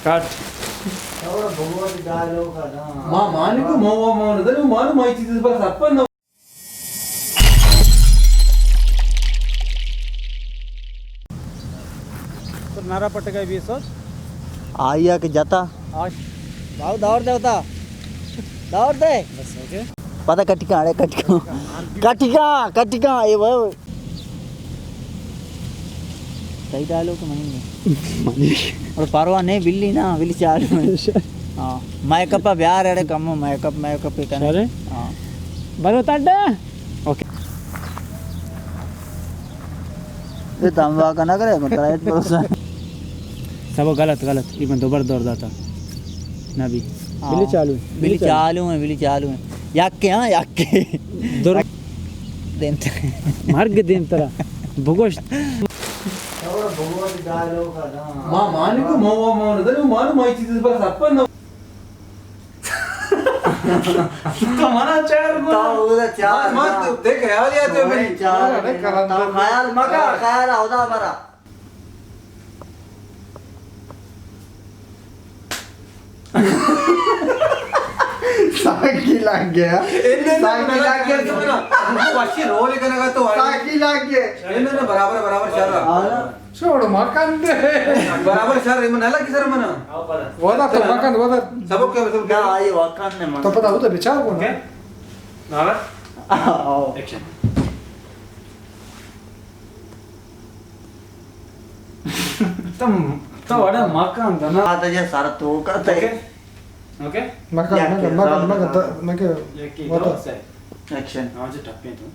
کٹ۔ ما مان کو مو مو نظر، مو مان مائی چیز پر سپن۔ تو نارا پٹ گئے بیس سو۔ آیا کہ جتا۔ آ، داؤ، دور دے ہوتا۔ دور دے۔ بس، اوکے۔ پتہ کٹکا، اڑے کٹکا۔ کٹکا، کٹکا، اے وہ۔ صحیح ڈائلوگ تو منی نہیں۔ منی۔ اور پرواہ نہیں، بلی نا، بلی چالو ہے۔ ہاں، میک اپ بیار اڑے کم، میک اپ، میک اپ کنے۔ سارے؟ ہاں۔ بلو تڈ۔ اوکے۔ اے تمبا کا نہ کرے، مطلب، ایت بھروسہ۔ سب غلط، غلط۔ یہ من دوبر دور داتا۔ نبی۔ ہاں۔ بلی چالو ہے۔ بلی چالو ہے، بلی چالو ہے۔ یک کے، ہاں، یک کے۔ دور۔ دیم ترا۔ مرگ دیم ترا۔ بگوشت۔ ما مان کو مو مو نظر، مو مان مائی چیز پر سپن۔ تو منا چار گو۔ تا اودا چار ما، ما گنا۔ تو دیکھ خیال یا تو تو میری۔ چار ارے گنا۔ کلندر۔ تو خیال مکا، خیال اودا برا۔ ساکی لگ گیا۔ انہیں ساکی لگ گیا۔ واشی رول کنگا تو آئی۔ ساکی لگ گیا۔ انہیں برابر، برابر شر۔ ہاں۔ چھوڑ ما کندے۔ برابر شر، من نہ لگی سر منا۔ ودا تو مکن، ودا۔ سبق کیا، سبق کیا؟ نہ، آئی وکن نے من۔ تو پتا ہوتا بچار کو نا۔ اوکے۔ نارا۔ آؤ۔ ایکشن۔ تم، تو وڑا مکن دنا۔ آتا جا سر تو کا تے۔ اوکے۔ اوکے۔ مکن، یا مکن، کے مکن، زیادہ مکن، نہ۔ تا-، مکن۔ یا کے ودا۔ دو سے۔ ایکشن۔ ہاں جی، ٹپے تو۔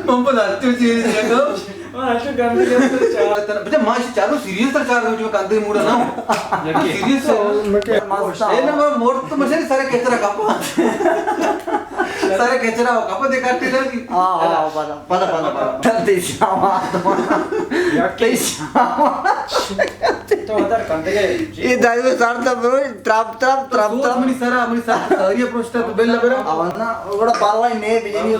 من پدا تو چیز دیکھو۔ ہاں، تو گندگی تو چار۔ بچہ، ما چارو سیریس تر چار، جو کندے موڑا نا۔ سیریس۔ مکن۔ اے نا، ما موڑ تو مجھے سارے کچرا کپا۔ سارے کچرا کپا دے کاٹے نا جی۔ ہاں، ہاں، پدا، پدا، پدا، پدا۔ تیسا۔ تو ادھر کندگے۔ اے دائیو سر تا برو، ترپ، ترپ، ترپ، تو ترپ۔ منی سرا، منی سرا، ساری پروشتا تو بل برا۔ آواز نا، اوڑا پاروائی نے بجنی۔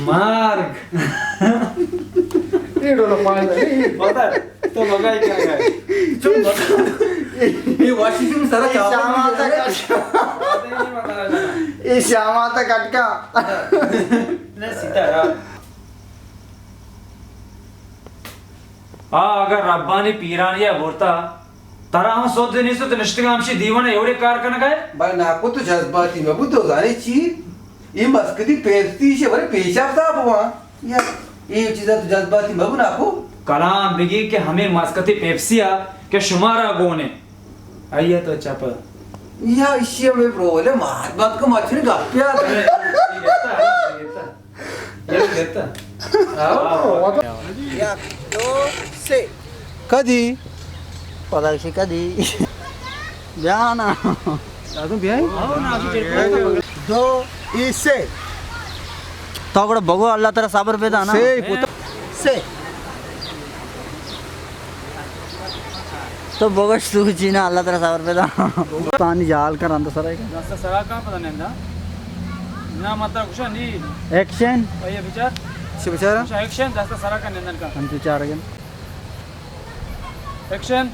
مارگ۔ اے ڈولا پانی۔ پتہ، تو لگائی کیا گئے؟ چون بتا۔ اے واشی تم سارا اے چاپا شام آتا کٹ۔ اے شام آتا کٹکا۔ نہیں، سیدھا یار۔ آ اگر ربانی پیرانی ء برتا، ترا ہم سد نیست، تو نشتگا ہمشی دیوان ء ایوڑے کار کنگا ہے؟ بھائی ناکو تو جذباتی مبو، تو زانے چی؟ اے مسکتی پیپسی شے، بھائی پیشاب صاف ہوا۔ یا، اے چیزا تو جذباتی مبو ناکو۔ کلام بگی کہ ہمیں مسکتی پیپسی آ کہ شمارا گونے۔ آئیے تو چپ۔ یا، اشی ہمیں پرابلم آت بات کو مچھر گپیا۔ یک، دو، سے۔ کدی؟ پدا گشی کدی؟ بیا نا۔ دادو بیا۔ دو، ای سے۔ تو گڑا بگو اللہ تعالی صبر پیدا نا۔ سے، پتا۔ سے۔ تو بگوش تو چینا اللہ تعالی صبر پیدا۔ تانی جال کر اندر سر ہے۔ دست سرا کا پتہ نہیں دا۔ نا مطلب کچھ نہیں۔ ایکشن۔ اے بچار۔ سے بچارا۔ اچھا، ایکشن، دست سرا کا نندن کا۔ ہم تو چار گن۔ ایکشن۔